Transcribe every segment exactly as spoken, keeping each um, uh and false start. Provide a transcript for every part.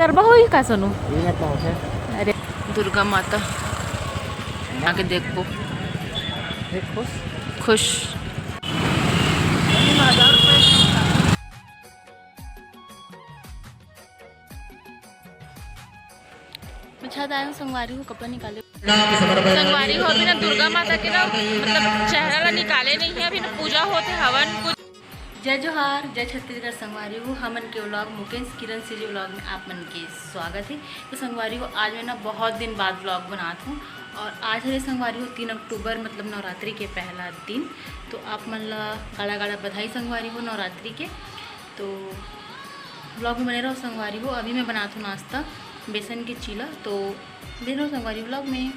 गरबा होही का सोनू? ये क्या होता है? अरे, दुर्गा माता आके देखबो। खुश। मैं छत आए हूँ संगवारी हो, कपड़ा निकाले। संगवारी हो, अभी ना दुर्गा माता के ना, मतलब, चेहरा ला निकाले नहीं है, अभी ना पूजा होत हे, हवन कुछ। जय जोहार, जय छत्तीसगढ़ संगवारी हो, हमन के व्लॉग मुकेश किरण सीजी व्लॉग में आप मन के स्वागत है। तो संगवारी हो, आज मैं ना बहुत दिन बाद व्लॉग बनात हूँ और आज है संगवारी हो तीन अक्टूबर, मतलब नवरात्रि के पहला दिन। तो आप मन ला गाड़ा गाड़ा बधाई संगवारी हो नवरात्रि के। तो व्लॉग में बने रहो संगवारी हो। अभी मैं बनात हूँ नाश्ता, बेसन के चीला। तो बने रहो संगवारी व्लॉग में।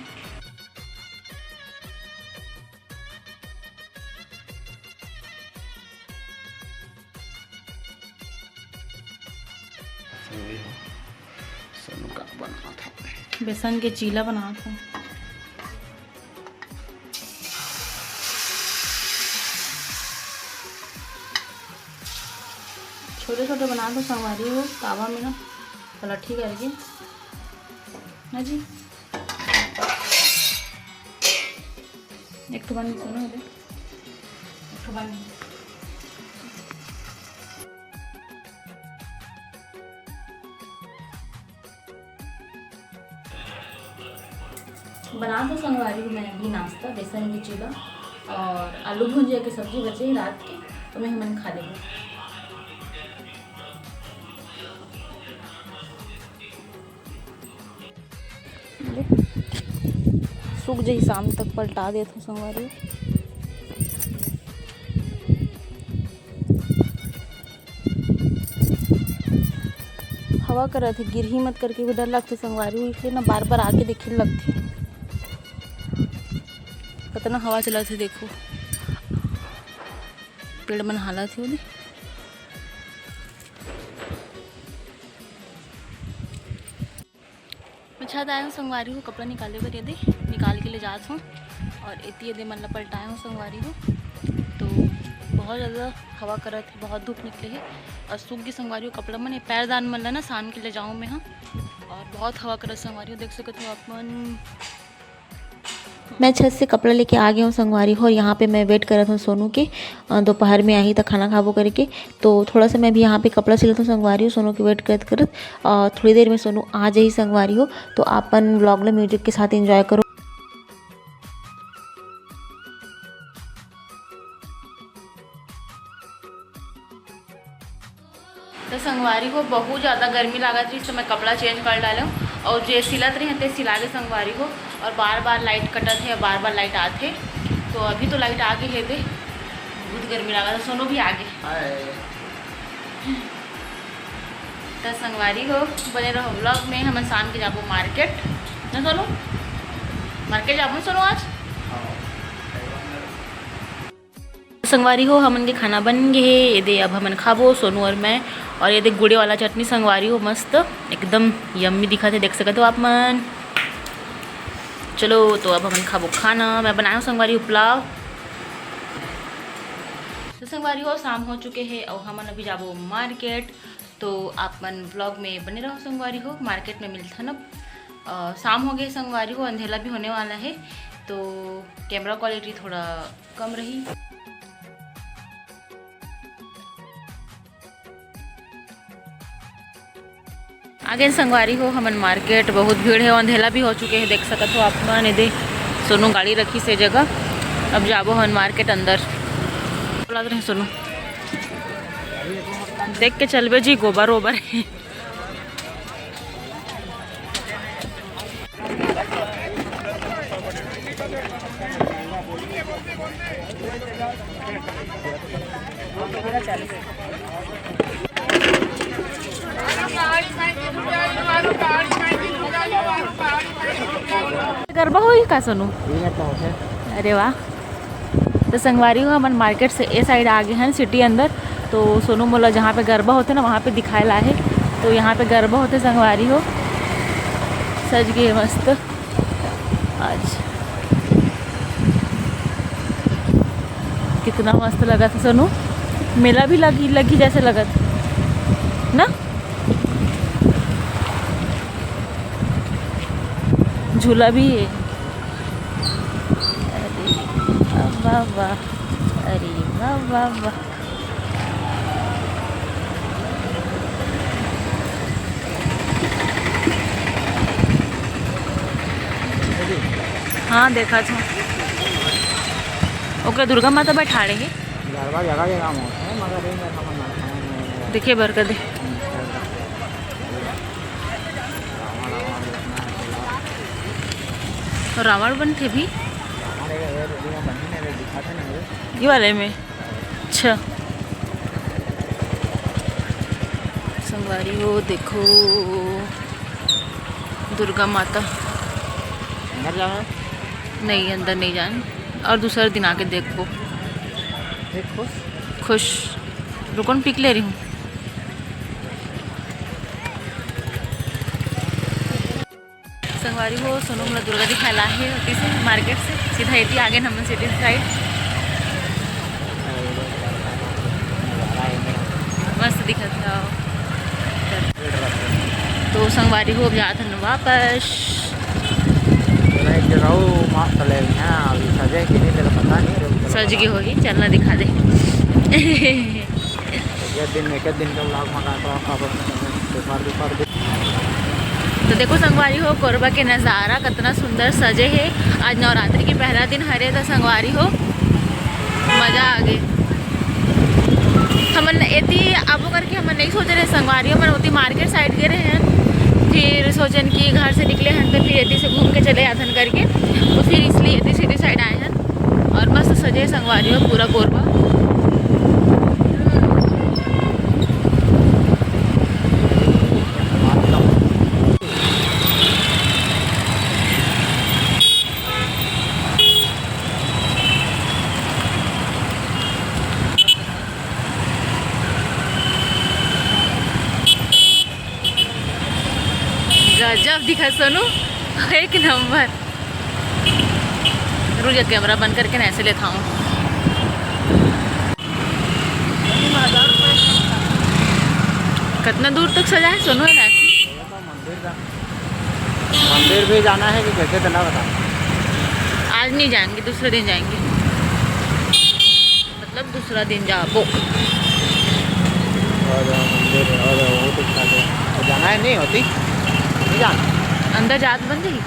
बेसन के चीला बनात हूँ। छोटे छोटे बना दो संगवारी हो, तावा में ना पलठी करके ना जी। एक ठो बन सुनो दे, एक ठो बन। बना दो संगवारी हो, मैं अभी नाश्ता, बेसन के चीला और आलू भुंजिया के सब्जी बचे हे रात के, तो मैं हमन खा लेबो। सूख जही, शाम तक पलटा देत हूँ संगवारी। हवा करत हे, गिरही मत करके भी डर लगथे संगवारी हो, इसलिए ना बार बार आके देखे लगथे। कतना हवा चलत हे, देखो पेड़ मन हालत हे ओदे। मैं छत आए हूँ संगवारी हो, कपड़ा निकाले बर, ये दे निकाल के ले जात हूँ। और एती ये दे मन ला पलटाए हूँ संगवारी हो। तो बहुत ज़्यादा हवा करत हे, बहुत धूप निकले हे और सूख गे संगवारी हो कपड़ा मन। ये पैरदान मन ला ना सान के ले जाऊँ मैं, हाँ। और बहुत हवा करत संगवारी हो, देख सकत हो आप मन। मैं छत से कपड़ा लेके आ गया हूँ संगवारी हो, और यहाँ पे मैं वेट करत हूँ सोनू के। अ, दोपहर में आही त खाना खाबो करके। तो थोड़ा सा मैं भी यहाँ पे कपड़ा सिलत हूँ संगवारी हो, सोनू के वेट करत करत। और थोड़ी देर में सोनू आ जाही संगवारी हो, तो आपन व्लॉग ला म्यूजिक के साथ एंजॉय करो। तो संगवारी हो, बहुत ज़्यादा गर्मी लागत रहिस, तो मैं कपड़ा चेंज कर डाले हूँ। और जे सिलत रहे ते सिला गे संगवारी हो, और बार बार लाइट कटत हे, बार बार लाइट आत हे। तो अभी तो लाइट आ गे हे दे, बहुत गर्मी लागत हे, सोनू भी आ गे। हाय। तो संगवारी हो, बने रहो व्लॉग में। हमन शाम के जाबो मार्केट, ना सोनू? मार्केट जाबो सोनू आज? हाँ। संगवारी हो, हमन के खाना बन गे हे। ये दे अब हमन खाबो, सोनू और मैं। और ये दे गुड़े वाला चटनी संगवारी हो, मस्त, एकदम यम्मी दिखत हे, देख सकत हो आप मन। चलो, तो अब हमन खाबो खाना। मैं बनाए हूँ संगवारी हो पुलाव। तो संगवारी हो, शाम हो चुके हे और हमन अभी जाबो मार्केट। तो आप मन व्लॉग में बने रहो संगवारी हो, मार्केट में मिलथन अब। अ, शाम हो गे संगवारी हो, अंधेला भी होने वाला हे, तो कैमरा क्वालिटी थोड़ा कम रही। आगे संगवारी हो हमन मार्केट, बहुत भीड़ हे, अंधेला भी हो चुके हे, देख सकत हो आप मन। एदे सोनू गाड़ी रखिस हे जगह, अब जाबो हमन मार्केट अंदर। बोलत रहे सोनू, देख के चलबे जी, गोबर ओबर हे। गरबा होही का सोनू? अरे वाह। तो संगवारी हो, हमन मार्केट से ए साइड आ गे हन सिटी अंदर। तो सोनू मोला जहाँ पे गरबा होथे ना, वहाँ पे दिखाए ला हे। तो यहाँ पे गरबा होथे संगवारी हो, सज गे मस्त आज। कितना मस्त लगत हे सोनू, मेला भी लगी लगी जैसे लगत ना। झूला भी है। अरे वाह, वाह, वाह। अरे वाह, वाह, वाह। हाँ, देखा था। ओके, दुर्गा माता बैठाड़े हे। गरबा जगह जगह में होता है, मगर ये मेरे को ना खाने में देखे बर कदे। रावण, रावण देखना है, रावण बनथे भी। रावण एक, एक, एक बनी नहीं, दिखाते नहीं मुझे। ये वाले में। अच्छा। संगवारी हो, देखो दुर्गा माता। अंदर जाना है? नहीं, अंदर नहीं जाना। और दूसरा दिन आके देखबो। ठीक, खुश? खुश। रुको न, पिक ले रही हूँ। संगवारी हो, सोनू मोला दुर्गा दिखाए ला हे, ओती से मार्केट से सीधा एती आगे नमन सिटी साइड। मस्त दिखत हे। तो संगवारी हो, अब जात हन वापस। एक जगह वो मस्त ले रही है, अभी सजे कि नहीं, तेरा पता नहीं, रुक, चलो सज गई होगी, चलना दिखा दे। एक दिन, एक दिन का vlog मंगा तो आप दोपहर, दोपहर दिन। तो देखो संगवारी हो, कोरबा के नज़ारा कितना सुंदर सजे हे। आज नवरात्रि के पहला दिन हरे, तो संगवारी हो, मजा आ गए। हमन एती आबो करके हमन नहीं सोचे रहे संगवारी, हमन ओती मार्केट साइड गए रहे हैं, फिर सोचन कि घर से निकले हैं तो फिर एती से घूम के चले आथन करके, तो फिर इसलिए एती सीधी साइड आए हैं। और मस्त सजे संगवारी हो पूरा कोरबा। गजब दिखा सोनू, एक नंबर। रुक जा, कैमरा बंद करके ना ऐसे लेता हूँ। कितना दूर तक सजा है सोनू, है ना ऐसे? मंदिर भी जाना है कि कैसे, तो ना बता। आज नहीं जाएंगे, दूसरे दिन जाएंगे। मतलब दूसरा दिन जाबो। और मंदिर और वो तो खा ले। तो जाना है, नहीं होती, नहीं जाना। अंदर जात बन जाई।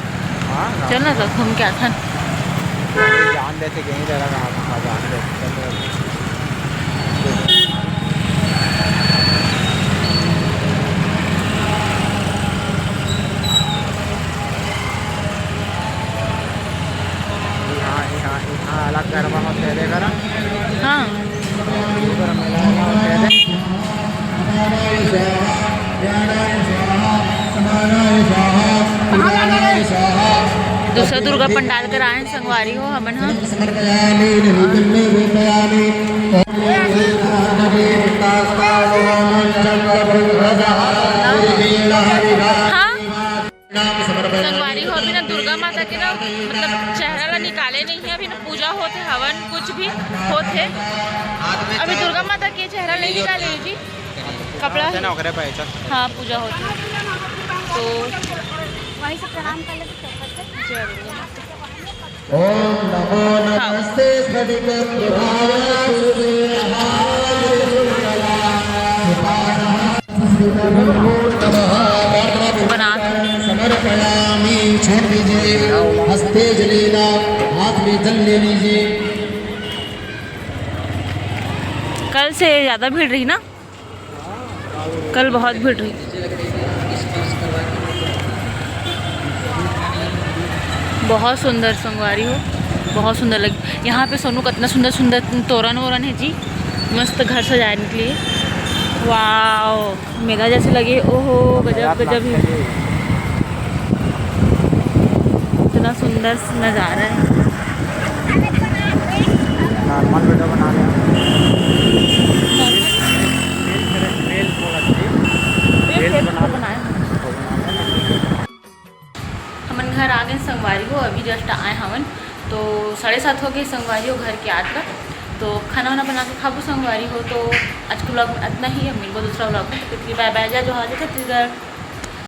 हाँ, चल ना, तो घूम के आथन। जान देते कहीं जरा कहाँ, कहाँ जान देते। हाँ, हाँ, हाँ, अलग गरबा होते हैं, देखा ना? हाँ। दूसरा दुर्गा पंडाल कर आए हैं संगवारी हो हमन ह। हाँ। संगवारी हो, अभी ना दुर्गा माता के ना, मतलब, चेहरा ला निकाले नहीं है, अभी ना पूजा होथे, हवन कुछ भी होथे। अभी दुर्गा माता के चेहरा नहीं निकाले जी, कपड़ा है ना, ओकरे पे है, चल। हाँ, पूजा होथे, तो वहीं से प्रणाम कर लेते। जय दुर्गा माता। ओम नमो नमस्ते स्फटिक प्रभावस्तुते। बना। समर्पयामि, छोड़ दीजिए, हस्ते जलेन, हाथ में जल ले लीजिए। कल से ज़्यादा भीड़ रही ना? कल बहुत भीड़ रही। बहुत सुंदर संगवारी हो, बहुत सुंदर लगी। यहाँ पे सोनू कितना सुंदर सुंदर तोरण वोरण है जी, मस्त घर सजाने के लिए। वाओ, मेला जैसे लगे। ओहो, गजब गजब है। इतना सुंदर नज़ारा है। नॉर्मल वीडियो बना रहे हैं। हमन घर आ गए संगवारी हो, अभी जस्ट आए हवन, तो साढ़े सात हो गए संगवारी हो घर के आत ला। तो खाना वाना बना के खाबो संगवारी हो। तो आज के vlog में इतना ही, अब मिलबो दूसरा vlog में। तो फिर bye bye, जय जोहार, जय छत्तीसगढ़।